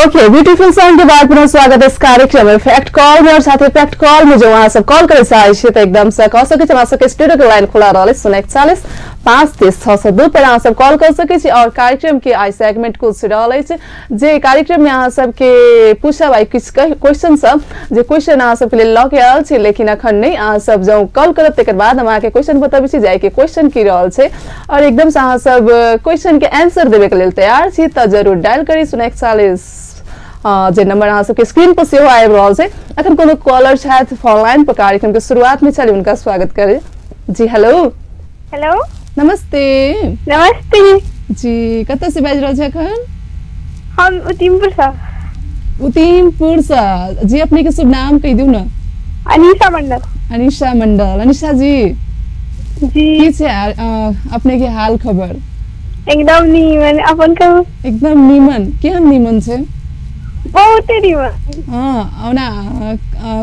Okay, beautiful song के बाद पुनः स्वागत है इस कार्यक्रम में फैक्ट कॉल में। और साथ ही फैक्ट कॉल में जो वहां सब कॉल करे चाहे छी त एकदम से कह सकै छी। हमरा सबके स्टूडियो के लाइन खुला रहल 041 5 30 602 पर अहाँ सब कॉल कर सकै छी। और कार्यक्रम के आई सेगमेंट कुछ रहल अछि जे कार्यक्रम में अहाँ सबके पूछब आई किछु क्वेश्चन सब, जे क्वेश्चन अहाँ सबके लेल लऽ के आयल छी, लेकिन अखन नहि। अहाँ सब जँ कॉल करब तकर बाद हम अहाँके क्वेश्चन बतबै छी जाय के क्वेश्चन की रहल छै। और एकदम से अहाँ सब क्वेश्चन के आंसर देबे के लेल तैयार छी त जरूर डायल करी 041 जे नंबर अहाँ सबके स्क्रीन पर सेहो आबि रहल छै। अखन कोनो कॉलर छथि फोन लाइन पर, कार्यक्रम के शुरुआत में चली उनका स्वागत करे। जी हेलो। हेलो, नमस्ते। नमस्ते जी, कतऽ से बाजि रहल छी अखन? हम उतिमपुर से। उतिमपुर से। जी अपने के शुभ नाम कहि दियौ न। अनीशा मंडल। अनीशा मंडल। अनीशा जी जी की छै अपने के हाल खबर? एकदम नीमन। अपन कहू? एकदम नीमन। केहन नीमन छै? बहुत नीमन। हाँ, ओना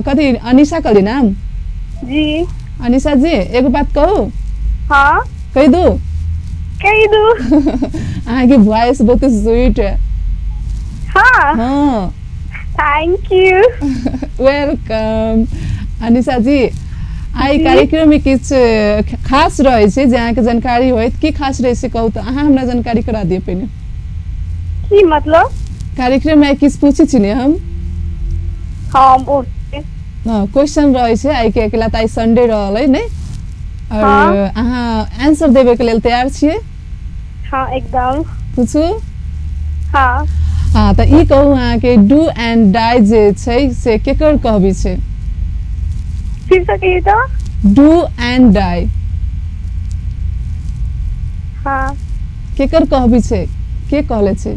कथी अनीशा कहली नाम? जी अनीशा जी एगो बात कहू? हाँ कहि दू? कहि दू। अहाँके वॉइस बहुत स्वीट है। हाँ हाँ, thank you. Welcome. Anisha ji आई कार्यक्रम में किछु खास रहै छै जे अहाँके जानकारी होयत, की खास रहै छै कहू तऽ अहाँ हमरा जानकारी करा दिअ पहिने। की मतलब? कार्यक्रम में किछु पूछै छी ने हम? हाँ बहुत हाँ, क्वेश्चन रहै छै आइ के, अकेला तऽ आइ संडे रहल है ने, और अहाँ आंसर देबे के लेल तैयार छियै? हाँ एकदम। पूछू? हाँ हाँ, तऽ ई कहू अहाँके do and die जे छै से केकर कहबी छै? फिर से कहिए तो। Do and die. हाँ केकर कहबी छै, के कहले छै?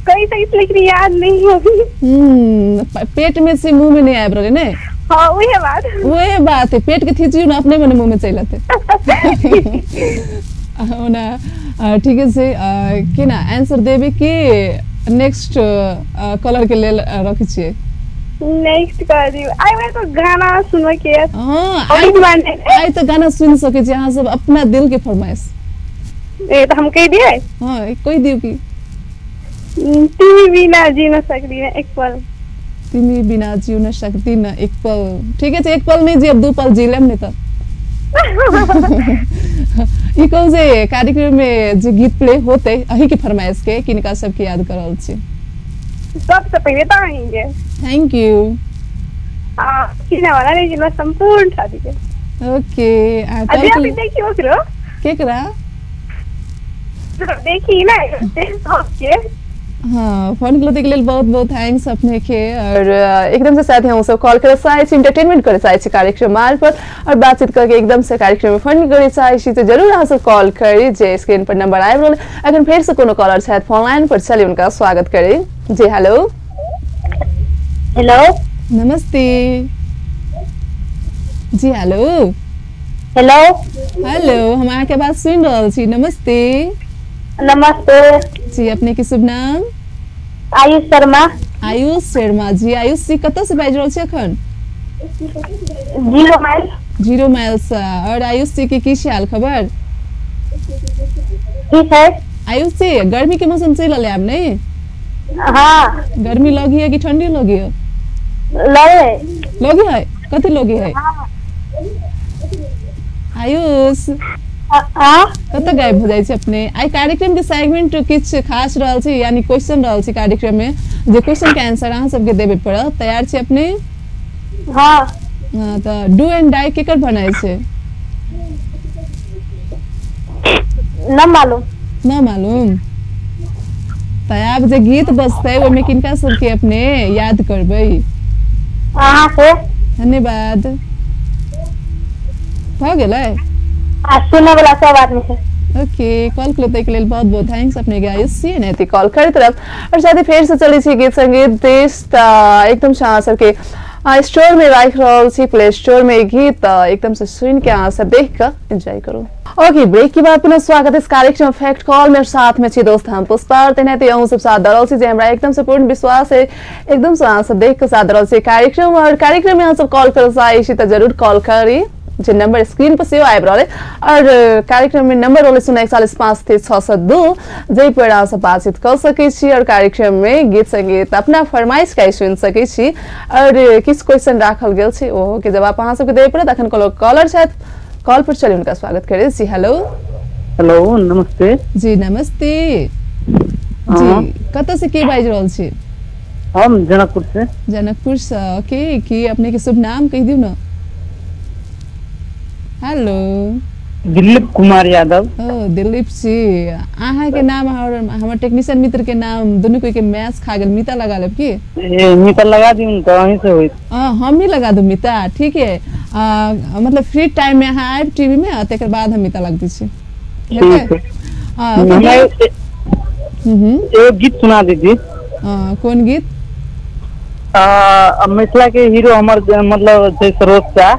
कई सही लेकिन याद नहीं अभी। पेट में से मुंह में नहीं आबि रहलै ने? हाँ वही बात, वही बात है। पेट के खींचियो ना अपने मने मुंह में चलि एतै। ओना ठीक छै, केना आंसर देबै कि नेक्स्ट कॉलर के लेल रखै छियै? नेक्स्ट कर दियौ। आई मैं तो गाना सुनबै के। हाँ आई तो गाना सुन सकै छी अहाँ सब अपना दिल के फरमाइश। ए तो हम कह दिए? हाँ कहि दियौ। की तिमी बिना जी न सकदी एक पल। तिमी बिना जिउ न सकदी न एक पल। ठीक है, एक पल नहीं जी, अब दू पल जी लेम नहीं त। ई कहू जे कार्यक्रम में जे गीत प्ले होते अही के फरमाइश के किनका सबके याद करल छी? सबसे पहले तो अहीं। Thank you. हां किना वाला नहीं जिला संपूर्ण शादी के। ओके अभी अभी देखियो ओकरो केकरा देखी ना के। हाँ फोन के लेल बहुत बहुत thanks अपने के। और एकदम से साथ हम सब कॉल करे चाहे छी, एंटरटेनमेंट करे चाहे छी कार्यक्रम मार्फत और बातचीत करके एकदम से कार्यक्रम में फोन करे चाहे छी तो जरूर अहाँ सब कॉल करी जे स्क्रीन पर नंबर आबि रहल। अखन फेर से कोनो कॉलर छथि फोन लाइन पर, चली उनका स्वागत करी। जी हेलो। हेलो नमस्ते। जी हेलो। हेलो हेलो, हम अहाँके बात सुनि रहल छी। नमस्ते। नमस्ते जी, अपने के शुभ नाम? आयुष शर्मा। आयुष शर्मा जी, आयुष जी कतऽ से बाजि रहल छी अखन? 0 माइल। 0 माइल से। और आयुष जी के की छै हाल खबर? ठीक है। आयुष जी गर्मी के मौसम चलि रहलै आब नहीं? हाँ। गर्मी लगी है कि ठंडी लगी है? लगे। लगी है? कथी लगी है? आयुष कतऽ गायब हो जाइ छै अपने? आई कार्यक्रम के सेगमेंट किछु खास रहल छै, यानी क्वेश्चन रहल छै कार्यक्रम में, जे क्वेश्चन के आंसर अहाँ सबके देबे पड़त। तैयार छी अपने? हाँ। हाँ तऽ do and die केकर बनाय छै? न मालूम। न मालूम। तऽ आब जे गीत बजतै ओहिमे किनका सबके अपने याद करबै? अहाँ के। धन्यवाद। भऽ गेलै? सुनने वाला सब आदमी से। ओके, कॉल के लेल बहुत बहुत thanks अपने के आयुष जी ने कॉल करैत रहब। और साथ ही फेर से चलै छी गीत संगीत देश त एकदम से अहाँ सबके स्टोर में राखि रहल छी, प्ले स्टोर में गीत एकदम से सुन के अहाँ सब देख के एंजॉय करू। ओके, ब्रेक के बाद पुनः स्वागत इस कार्यक्रम फैक्ट कॉल में। साथ में छी दोस्त हम पुष्पा और तेनाहिते अहूँ सब साथ दरल छी जे हमरा एकदम से पूर्ण विश्वास है एकदम से अहाँ सब देख के साथ दरल छी कार्यक्रम। और कार्यक्रम में अहाँ सब कॉल कर चाहै छी तऽ जरूर कॉल करी। जे नंबर स्क्रीन पर सेहो आबि रहल और कार्यक्रम में नंबर रहल 041 5 3 6 7 2 जाहि पर अहाँ सब बातचीत कऽ सकै छी और कार्यक्रम में गीत संगीत अपना फरमाइश के सुनि सकै छी और किछु क्वेश्चन राखल गेल छै ओहो के जवाब अहाँ सबके देबय पड़त। अखन कोनो कॉलर छथि, कॉल पर चलि हुनका स्वागत करै छी। हेलो हेलो नमस्ते जी। नमस्ते जी, कतऽ से के बाजि रहल छी? हम जनकपुर से। जनकपुर से, ओके। की अपने के शुभ नाम कहि दियौ न। हेलो दिलीप कुमार यादव। ओ दिलीप जी, अहाँ के नाम और हमर टेक्नीशियन मित्र के नाम दुनू कोई के मैच खा गेल। मिता लगा लेब की? ए मिता लगा दियौ त अहीं से होइत। हम ही लगा दू मिता, ठीक है। मतलब फ्री टाइम में अहाँ आयब टीवी में आ तकर बाद हम मिता लग दै छी। ठीक है। एगो गीत सुना दीजिए। कौन गीत? मिथिला के हीरो हमर मतलब छै सरोज शाह,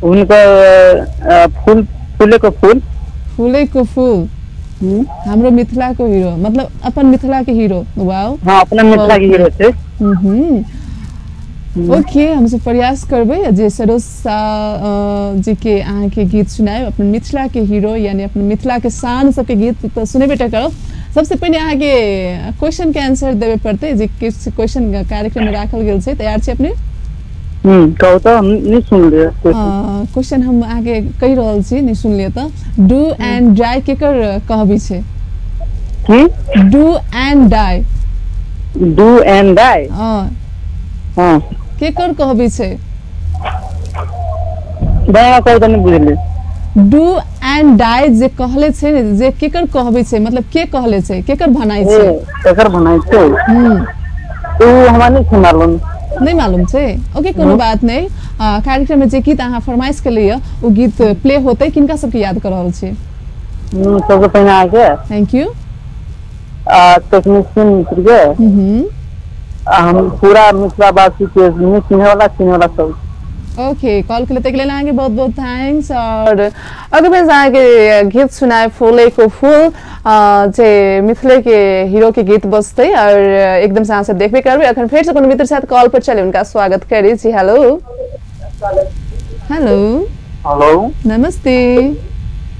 उनकर फूल, फूले को फूल, फूले को फूल, हमरो मिथिला को हीरो, मतलब अपन मिथिला के हीरो। वाओ, हाँ अपना मिथिला के हीरो छै। ओके, हमसब प्रयास करबै जे सरोज शाह जी के अहाँ के गीत सुनायब, अपन मिथिला के हीरो यानी अपन मिथिला के शान सबके गीत तऽ सुनेबे टा करब। सबसे पहिने अहाँ के क्वेश्चन के आंसर देबे पड़तै, जे किछु क्वेश्चन कार्यक्रम में राखल गेल छै। तैयार छी अपने? कहू तऽ, हम नहि सुनलियै क्वेश्चन। हम अहाँ के कहि रहल छी, नहि सुनलियै तऽ do and die केकर कहबी छै? की do and die? Do and die, हाँ हाँ, केकर कहबी छै? बया कहू तऽ नहि बुझलियै। Do and die जे कहले छै ने, जे केकर कहबी छै, मतलब के कहले छै, केकर भनाइ छै? केकर भनाइ छै ओ हमरा नहि मालूम। नहीं मालूम छै? ओके, कोनो बात नहीं। कार्यक्रम में जे गीत अहाँ फरमाइश के लिए ओ गीत प्ले होते, किनका सबके याद कर रहल छी? सबसे पहिने अहाँके thank you. Technician मित्र के, हम पूरा मिथिलावासी के चिन्हे वाला चिन्हे वाला सब। ओके, कॉल के लिए अहाँके बहुत बहुत thanks. और अगर मैं अहाँके गीत सुनाए फूले को फूल, जे मिथिले के हीरो के गीत बजतै और एकदम से अहाँ सब देखबे करबै। अखन फेर से कोनो मित्र साथ कॉल पर चले उनका स्वागत करी छी। हेलो हेलो हेलो नमस्ते।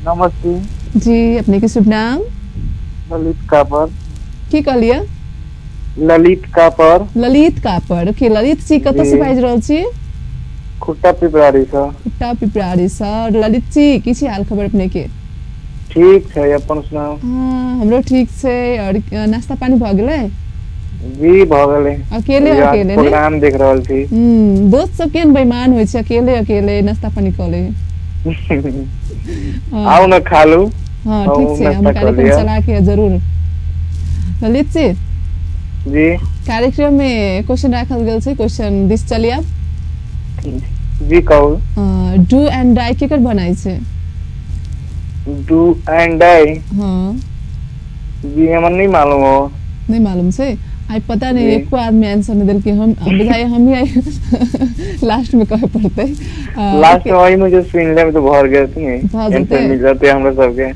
नमस्ते जी, अपने के शुभ नाम? ललित कापर। की कहलियै? ललित कापर। ललित कापर, ओके। ललित जी कतऽ से बाजि रहल छी? खुट्टा पिपरारी से। खुट्टा पिपरारी से। ललित जी की हाल खबर अपने के? ठीक छै, अपन सुनाउ। हाँ हमरो ठीक छै। और नाश्ता पानी भऽ गेलै? जी भऽ गेलै। अकेले अकेले प्रोग्राम देख रहल छी। दोस्त सब केहन बेईमान होइ छै, अकेले अकेले नाश्ता पानी कऽ ले। आउ न खा लू। हाँ ठीक छै, हम कार्यक्रम चला के जरूर। ललित जी जी, कार्यक्रम में क्वेश्चन राखल गेल छै, क्वेश्चन दिस चलिए आप। जी कहू। Do and die केकर बनाई छै? Do and die, हाँ जी हमरा नहीं मालूम हो। नहीं मालूम छै? आई पता नहीं, एको आदमी आंसर नहीं देलकै। हम बुझाइ हम ही आई लास्ट में कहे पड़तै। लास्ट में वही मुझे सुन लेब तो भर गेल नहीं, आंसर मिल जाते हमरा सबके।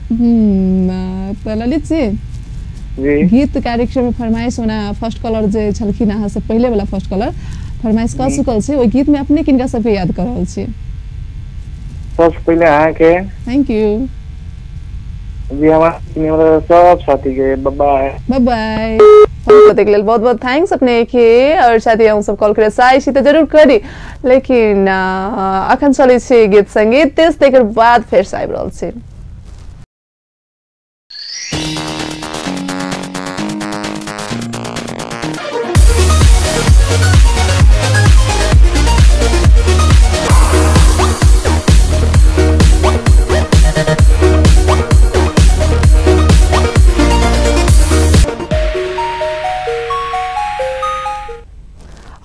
तऽ ललित जी जी, गीत कार्यक्रम में फरमाइश होना फर्स्ट कॉलर जे छलखिन अहाँ से पहिले वाला फर्स्ट कॉलर फरमाइश कऽ चुकल छै, ओहि गीत में अपने किनका सबके याद कर रहल छी? सबसे पहिले अहाँ के thank you जी, हमारा सब साथी के बाय बाय बाय। लेल बहुत बहुत thanks अपने के। और साथी हम सब कॉल करे चाहै छी तऽ जरूर करी, लेकिन अखन चलै छै गीत संगीत, तकर बाद फेर से आबि रहल छी।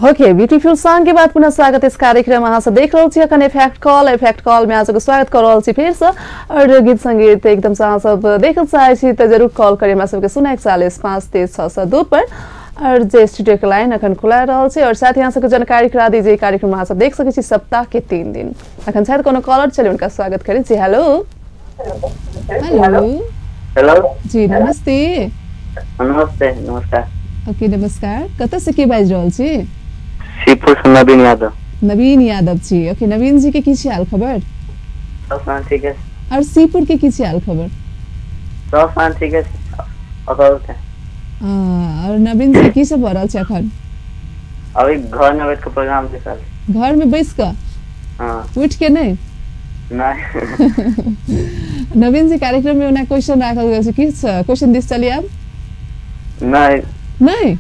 ओके, ब्यूटीफुल सॉन्ग के बाद पुनः स्वागत इस कार्यक्रम अहाँ सब देख रहल छी अखन इफेक्ट कॉल। इफेक्ट कॉल में अहाँ सबके स्वागत कर रहल छी फेर से। और गीत संगीत एकदम से अहाँ सब देखल चाहै छी तऽ जरूर कॉल करी हमरा सबके 041 5 3 6 7 2 पर। और जे स्टूडियो के लाइन अखन खुला रहल छै। और साथ ही अहाँ सबके जानकारी करा दी जे कार्यक्रम अहाँ सब देख सकै छी सप्ताह के 3 दिन। अखन शायद कोनो कॉलर चले उनका स्वागत करी जी। हेलो हेलो हेलो जी नमस्ते। नमस्ते नमस्कार। ओके नमस्कार, कतऽ से के बाजि रहल छी? सीपुर से नवीन यादव। नवीन यादव जी। ओके नवीन जी के की छै हाल खबर? सब ठीक है। और सीपुर के की छै हाल खबर? सब ठीक है। और नवीन जी की सब भऽ रहल छै अखन? अभी घर में बैठ के प्रोग्राम देख रहल छी। घर में बैस कऽ? हाँ। उठ के नहीं? नहीं। नवीन जी कार्यक्रम में ओना क्वेश्चन राखल गेल छै, की क्वेश्चन दिस चली आब? नहीं। नहीं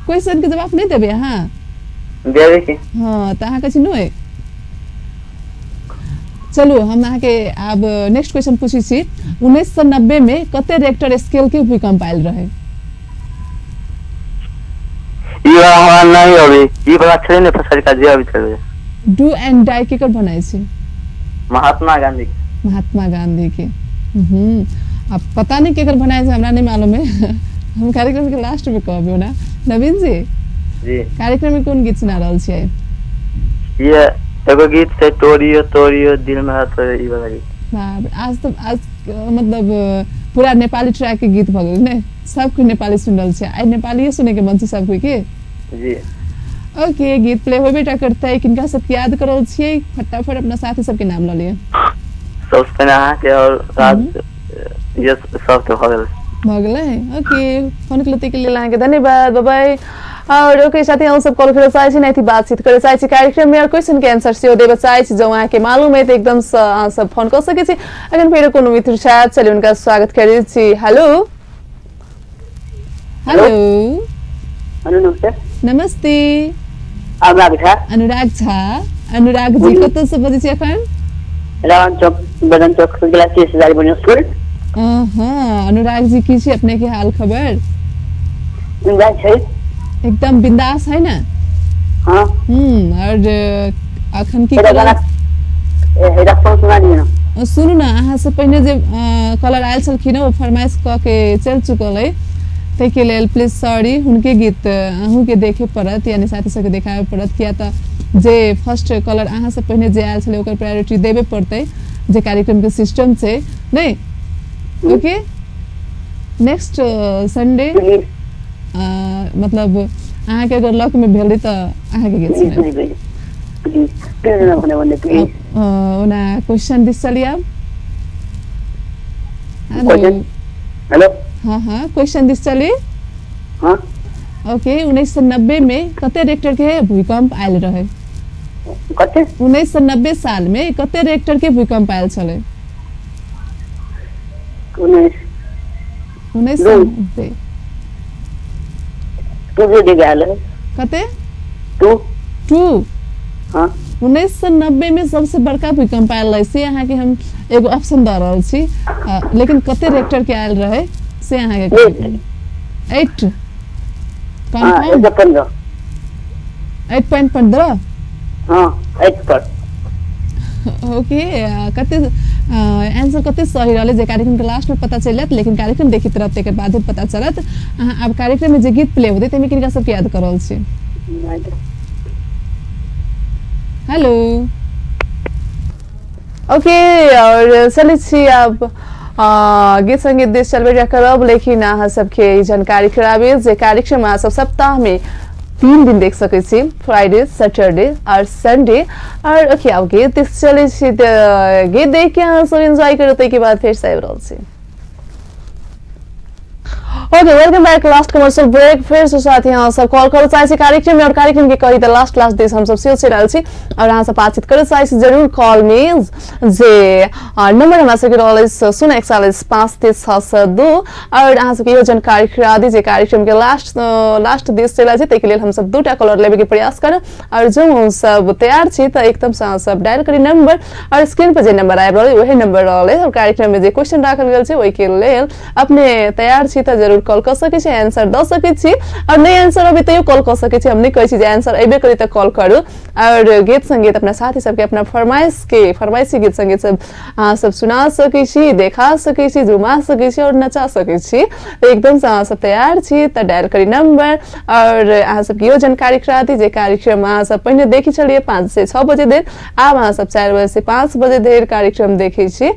क्वेश्चन के जवाब नहीं देबै अहाँ? देबै की। हाँ तऽ अहाँ कहै छी नहि। चलू हम अहाँके आब नेक्स्ट क्वेश्चन पूछै छी। 1990 में कते रेक्टर स्केल के भूकंप आयल रहे? ई वाला हमरा नहीं अभी, ई वाला छलै ने फसल जे अभी छलै। Do and die केकर बनाय छै? महात्मा गांधी। महात्मा गांधी के। अब पता नहीं केकर बनाय छै, हमरा नहीं मालूम है। हम कार्यक्रम के लास्ट में कहबै ना। नवीन जी जी कार्यक्रम में कोन गीत सुना रहल छियै? ये एगो गीत छै तोड़ियो तोड़ियो दिल में तोड़ियो, ई वाला गीत। बाप, आज तो आज मतलब पूरा नेपाली ट्रैक के गीत भऽ गेल ने, सब कोई नेपाली सुन रहल छै। आइ नेपालिए सुने के मन छै सब कोई के। जी ओके गीत प्ले होबे टा करतै। किनका सबके याद करल छियै? फटाफट अपना साथी सबके नाम लऽ लिअ। सबसे पहिले अहाँके और राज ये सब तो भऽ गेल। भऽ गेलै। ओके फोन के के लेल अहाँके धन्यवाद, बाय बाय। और ओके साथी हम सब कॉल करे चाहै छी, नहीं बातचीत करे चाहै छी कार्यक्रम में और क्वेश्चन के आंसर सेहो देबऽ चाहै छी। जँ अहाँके मालूम है तऽ एकदम से अहाँ सब फोन कऽ सकै छी। अखन फेर कोनो मित्र छथि, चलिए हुनका स्वागत करै छी। हेलो हेलो हेलो नमस्ते। नमस्ते। अनुराग झा। अनुराग झा। अनुराग जी कतऽ से बजै छी अखन? रावण चौक, बदन चौक, स्कूल। हाँ अनुराग जी की छी अपने के हाल खबर? बिंदास छै। एकदम बिंदास है ना? हाँ। और अखन की सुनू ना, अहाँ से पहिने जे कलर आयल छलखिन ओ फरमाइश कऽ के चलि चुकल अइ, ताहिके लेल प्लीज सॉरी। हुनके गीत अहूँके देखे पड़त, यानी साथी सबके देखाबे पड़त, किया तऽ जे फर्स्ट कलर अहाँ से पहिने जे आयल छलै ओकर प्रायोरिटी देबे पड़तै, जे कार्यक्रम के सिस्टम छै नहीं। ओके नेक्स्ट संडे मतलब अहाँके अगर लक में भेलै तऽ अहाँके गीत सुनाएब। ओना क्वेश्चन दिस चली आब। हेलो हेलो हाँ हाँ क्वेश्चन दिस चली। हाँ ओके 1990 में कते रेक्टर के भूकंप आयल रहे? कते? 1990 साल में कते रेक्टर के भूकंप आयल छलै? 1990 कते? टू। हाँ 1990 में सबसे बड़का भूकंप आयल रहे से अहाँके हम एगो ऑप्शन दऽ रहल छी, लेकिन कते रेक्टर के आयल रहे से अहाँके 8 कन्फर्म? 8.15। हाँ 8 पर। ओके कते आंसर कते सही रहलै जे कार्यक्रम के लास्ट में पता चलत, लेकिन कार्यक्रम देखैत रहब तकर बादे पता चलत। अहाँ आब कार्यक्रम में जे गीत प्ले होतै ताहिमे किनका सबके याद कर रहल छी? हेलो ओके और चलै छी आब गीत संगीत दिस चलबे करब, लेकिन अहाँ सबके जानकारी कराबी जे कार्यक्रम अहाँ सब सप्ताह में 3 दिन देख सकै छी, फ्राइडे, सैटरडे और संडे। और ओके आब गीत दिस चलै छी तऽ गीत देख के अहाँ सब एंजॉय करू, ताहिके बाद फेर से आबि रहल छी। Okay welcome back, last commercial break. फिर से साथी अहाँ सब कॉल करऽ चाहै छी कार्यक्रम में और कार्यक्रम के कही तऽ लास्ट लास्ट this हम सब सेहो चलि रहल छी और अहाँ सब बातचीत करऽ चाहै छी जरूर कॉल में, जे नंबर हमरा सबके रहल अछि 041 5 3 6 2। और अहाँ सबके इहो जानकारी करा दी जे कार्यक्रम के लास्ट लास्ट this चलि रहल छै, ताहिके लेल हम सब दूटा कॉलर लेबे के प्रयास करब। और जो हम सब तैयार छी तऽ एकदम से अहाँ सब डायल करी नंबर और स्क्रीन पर जे नंबर आबि रहल वही नंबर रहल अछि। और कार्यक्रम में जे क्वेश्चन राखल गेल छै ओहिके लेल अपने तैयार छी तऽ जरूर कॉल कऽ सकै छी, आंसर दऽ सकै छी। और नहीं आंसर अबै तैयो कॉल कऽ सकै छी, हम नहीं कहै छी जे आंसर अयबे करी तऽ कॉल करू। और गीत संगीत अपना साथी सबके अपना फरमाइश के फरमाइशी गीत संगीत सब अहाँ सब सुना सकै छी, देखा सकै छी, झुमा सकै छी और नचा सकै छी। तऽ एकदम से अहाँ सब तैयार छी तऽ डायल करी नंबर। और अहाँ सबके इहो जानकारी करा दी जे कार्यक्रम अहाँ सब पहिने देखै छलियै 5 से 6 बजे धरि, आब अहाँ सब 4 बजे से 5 बजे धरि कार्यक्रम देखै छी।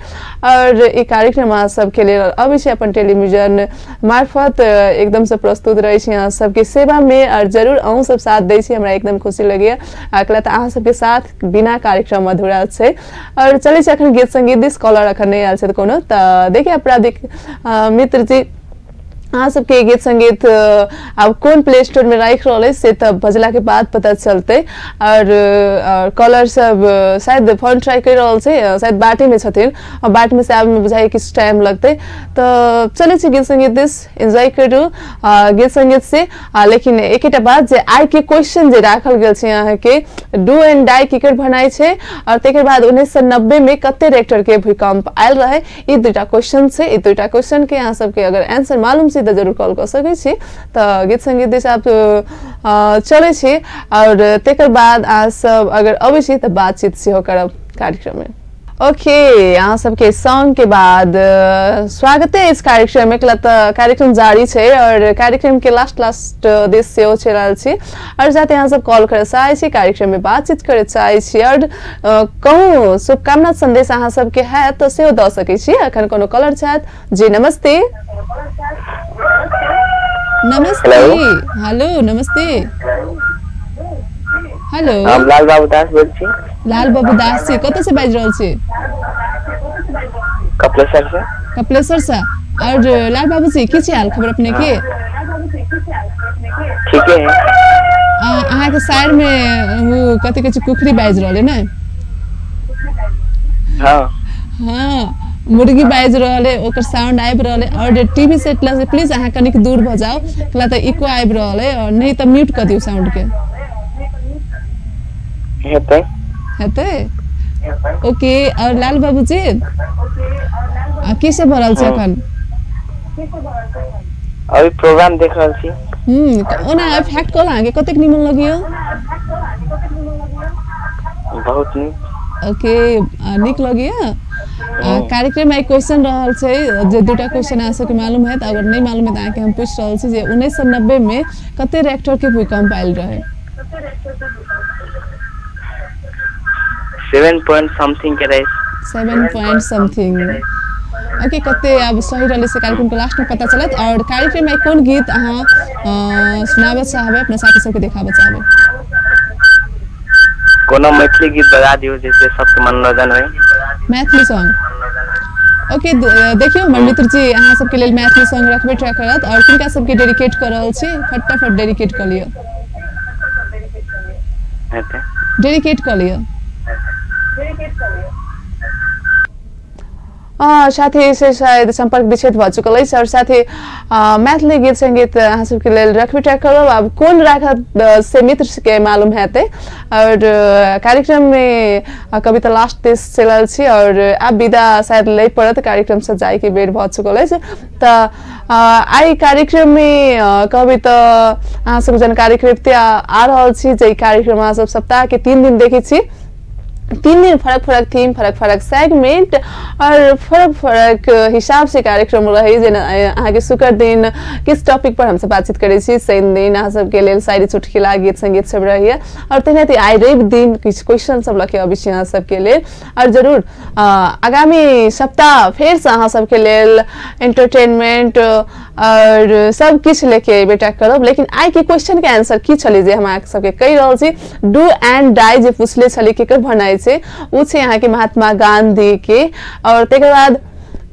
और ई कार्यक्रम अहाँ सबके लेल अबै छै अपन टेलीविजन मार्फत। मार्फत एकदम से प्रस्तुत रहै छी अहाँ सबके सेवा में और जरूर अहूँ सब साथ दै छी, हमरा एकदम खुशी लगैया। अकला तऽ अहाँ सबके साथ बिना कार्यक्रम अधूरा छै। और चलै छी अखन गीत संगीत दिस, कॉलर अखन नहि आयल छै कोनो, तऽ देखिए आपराधिक मित्र जी अहाँ सबके गीत संगीत आब कोन प्ले स्टोर में राखि रहल अछि से तऽ बजला के बाद पता चलतै। और कॉलर सब शायद फोन ट्राई कर रहल छै, शायद बाटे में छथिन और बाट में से आबे में बुझाइए किछु टाइम लगतै। तऽ चलै छी गीत संगीत दिस, एंजॉय करू गीत संगीत से। लेकिन एकेटा बात जे आइ के क्वेश्चन जे राखल गेल छै अहाँके do and die केकर भनाइ छै और तकर बाद 1990 में कते रेक्टर के भूकंप आयल रहे, ई दुईटा क्वेश्चन छै। ई दुईटा क्वेश्चन के अहाँ सबके अगर आंसर मालूम छै तऽ जरूर कॉल कऽ सकै छी। तऽ गीत संगीत दिस आब चलै छी और तकर बाद अहाँ सब अगर अबै छी तऽ बातचीत सेहो करब कार्यक्रम में। ओके, अहाँ सबके सॉन्ग के बाद स्वागत है इस कार्यक्रम में। तऽ कार्यक्रम जारी छै और कार्यक्रम के लास्ट लास्ट this सेहो चलि रहल छी और जाते अहाँ सब कॉल करऽ चाहै छी, कार्यक्रम में बातचीत करऽ चाहै छी और कहूँ शुभकामना संदेश अहाँ सबके हैत तऽ सेहो दऽ सकै छी। अखन कोनो कॉलर छथि जी। नमस्ते। नमस्ते। हेलो नमस्ते। हेलो, हम लाल बाबू दास बोल छी। लाल बाबू दास जी कतऽ से बाजि रहल छी? कपिलेश्वर से। कपिलेश्वर से। और लाल बाबू जी की छै हाल खबर अपने के? ठीक है। अहाँ के साइड में वो कथी कहै छै कुखरी बाजि रहल है ने? हाँ हाँ, मुर्गी बाजि रहल है, ओकर साउंड आबि रहल है। और टीवी सेट लग से प्लीज अहाँ कनिक दूर भऽ जाउ, कला तऽ इको आबि रहल है और नहीं तऽ म्यूट कऽ दियौ साउंड के। हेतै हेतै। ओके, और लाल बाबूजी की सब भऽ रहल छै अखन? अभी प्रोग्राम देख रहल छी। ओना फैक्ट कॉल अहाँके कतेक नीमन लगैया? बहुत नीक। ओके, नीक लगैया। कार्यक्रम में क्वेश्चन रहल छै जे दूटा क्वेश्चन अहाँ सबके मालूम है, अगर नहीं मालूम है तऽ अहाँके हम पूछि रहल छी जे 1990 में कते रेक्टर के भूकंप आयल रहे? 7 पॉइंट समथिंग के रहे। 7 पॉइंट समथिंग। ओके, कते अब सही रहले से कार्यक्रम के लास्ट में पता चलत। और कार्यक्रम में कोन गीत अहाँ सुनाबऽ चाहबै, अपना साथी सबके देखाबऽ चाहबै? कोनो मैथिली गीत बजा दियौ जैसे सबके मनोरंजन होय। मैथिली सॉन्ग। ओके, देखियौ हमर मित्र जी अहाँ सबके लेल मैथिली सॉन्ग रखबे ट्राई करत और किनका सबके डेडिकेट कर रहल छी, फटाफट डेडिकेट कऽ लिअ। डेडिकेट कऽ लिअ। साथी से शायद संपर्क विच्छेद भऽ चुकल अछि। और साथी मैथिली गीत संगीत अहाँ सबके लेल रखबे ट्राई करब। आब कोन राखत से मित्र के मालूम हेतै। और कार्यक्रम में कविता लास्ट दिस चलल छी और आब विदा शायद लै पड़त, कार्यक्रम से जाय के बेर भऽ चुकल अछि। तऽ आइ कार्यक्रम में कहबै तऽ अहाँ सब जानकारी करिते आ रहल छी जे कार्यक्रम अहाँ सब सप्ताह के 3 दिन देखै छी। 3 दिन फरक फरक थीम, फरक फरक सेगमेंट और फरक फरक हिसाब से कार्यक्रम रहे। जेना अहाँके शुक्र दिन किस टॉपिक पर हमसब बातचीत करै छी, शनि दिन अहाँ सबके लेल शायरी चुटकिला गीत संगीत सब रहैया और तेनाहिते आइ रवि दिन किछु क्वेश्चन सब लऽ के अबै छी अहाँ सबके लेल। और जरूर आगामी सप्ताह फेरसँ अहाँ सबके लेल एंटरटेनमेंट और सब किछु लेके अयबे करब। लेकिन आइ के क्वेश्चन के आंसर की छलै जे हम अहाँ सबके कहि रहल छी, do and die जे पुछले छलै केकर भनाइ छै, उ छै अहाँके महात्मा गांधी के। और तकर बाद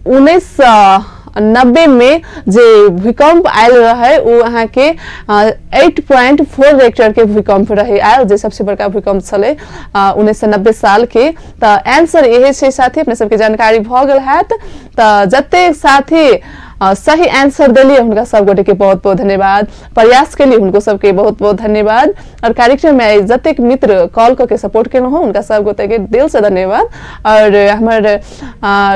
1990 में जे भूकंप आयल रहे उ अहाँके 8.4 रेक्टर के भूकंप रहे आयल, जे सबसे बड़का भूकंप छलै 1990 साल के। तऽ आंसर इहे छै साथी, अपने सबके जानकारी भऽ गेल हैत। तऽ जतेक साथी सही आंसर दिलिए हुनका सब गोटे के बहुत बहुत धन्यवाद, प्रयास के लिए हुनको सबके बहुत बहुत धन्यवाद। और कार्यक्रम में जतेक मित्र कॉल करके सपोर्ट केलहुँ हँ हुनका सब गोटे के दिल से धन्यवाद। और हमर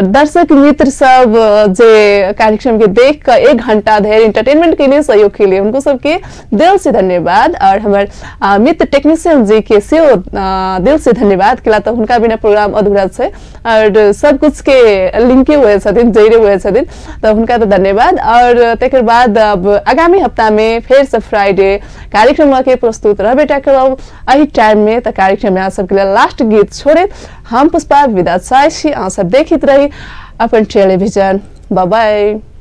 दर्शक मित्र सब जे कार्यक्रम के देख के 1 घंटा धरि एंटरटेनमेंट के लिए सहयोग के लिए हुनको सबके दिल से धन्यवाद। और हमर मित्र टेक्नीशियन जी के सेहो दिल से धन्यवाद, केला तऽ हुनका बिना प्रोग्राम अधूरा छै और सब कुछ के लिंके हुए छथिन, जड़े हुए छथिन, तऽ हुनका तऽ धन्यवाद। और तकर बाद अब आगामी हफ्ता में फिर से फ्राइडे कार्यक्रम के प्रस्तुत रहबे करब एही टाइम में। तऽ कार्यक्रम में अहाँ सबके लेल लास्ट गीत छोड़े हम पुष्पा विदा चाहै छी। अहाँ सब देखैत रही अपन टेलीविजन। Bye bye.